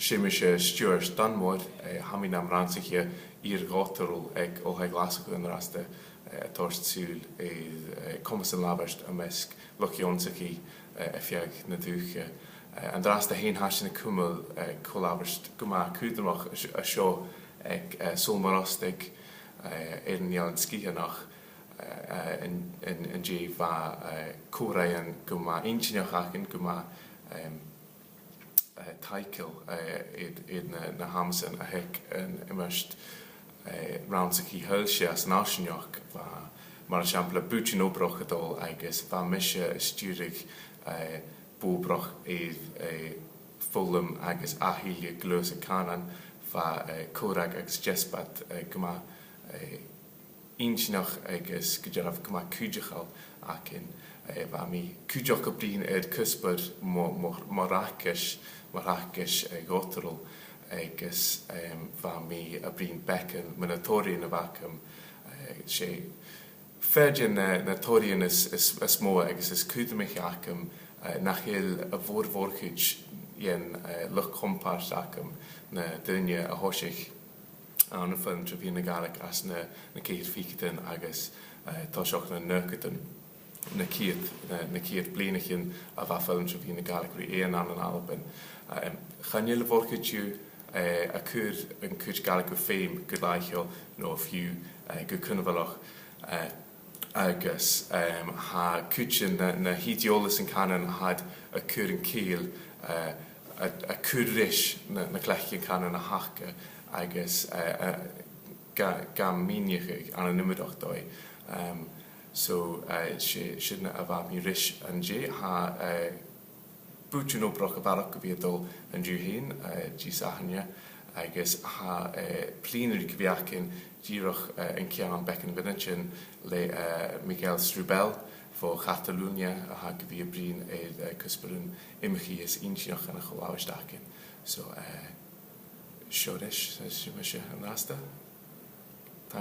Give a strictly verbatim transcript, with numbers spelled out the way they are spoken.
Is mise Stiùbhart Dunmore, eh, tha mi nam rannsaiche iar-ghotaral aig Oilthigh Ghlaschu an-dràsta, eh, a' toirt sùil air, eh, comas an labhairt am measg luchd-ionnsachaidh, eh, air feadh na dùthcha. Eh, an-dràsta fhèin tha sinn a' cumail, eh, co-labhairt gu math cudromach a, a seo aig, eh, Sabhal Mòr Ostaig, eh, air an Eilean Sgitheanach, eh, eh, an, an, an-dè. Bha, eh, co-roinn gu math inntinneach againn, gu math, em, eh, taiceil, eh, air, air na, na h-amasan a th' aig an iomairt, eh, rannsachaidh shoillse anns an fharsaingeachd. Bha, mar eisimpleir, bùithtean-obrach a' dol agus bha mise a' stiùireadh, eh, bò-obrach air, eh, foghlam agus ath-thilleadh gluasad cànain. Bha, eh, còmhradh agus deasbad, eh, gu math, eh, inntinneach agus gu dearbh gu math cuideachail againn. Eh, bha mi cuideachd a' bruidhinn air cuspair mo, mo, mo fhraicsis, mo fhraicsis, eh, ghotarail, agus, em, bha mi a' bruidhinn beagan mu na toraidhean a bh' agam. Eh, 's e fear de na, na toraidhean as, as, as motha agus as cudromaiche agam, eh, nach eil a' mhòr-mhòr-chuid dhen, eh, luchd-chompàird agam, na daoine a thòisich ann am foghlam tro mheadhan na Gàidhlig anns na, na ceithir ficheadan agus, eh, toiseach nan naochadan, na ciad, na, na ciad bhliadhnaichean a bha foghlam tro mheadhan na Gàidhlig ri fhaighinn ann an Alba. Eh, em, chan eil a' mhòr-chuid dhiubh, eh, a' cur an cuid Gàidhlig gu feum gu làitheil no fiù, eh, gu cunbhalach. Eh, agus, em, tha cuid de na, na h-ideòlasan cànain a tha iad a' cur an cèill, eh, a, a' cur ris na, na cleachdaidhean cànain a th' aca agus, eh, eh, ga, gam mìneachadh ann an iomadach dòigh. Em, so, eh, 's e, sin a bha mi ris an-dè. Tha, eh, bùithtean-obrach a bharrachd gu bhith a' dol an-diugh fhèin, eh, Disathairne, agus tha, eh, plèanairidh gu bhith againn dìreach, eh, an ceann beagan mhionaidean le, eh, Miguel Strubell bho Chatalùnia a tha gu bhith a' bruidhinn air, eh, cuspairean iomchaidh is inntinneach ann an cho-labhairt againn. So, eh, seo ris, 's e sin mise an-dràsta.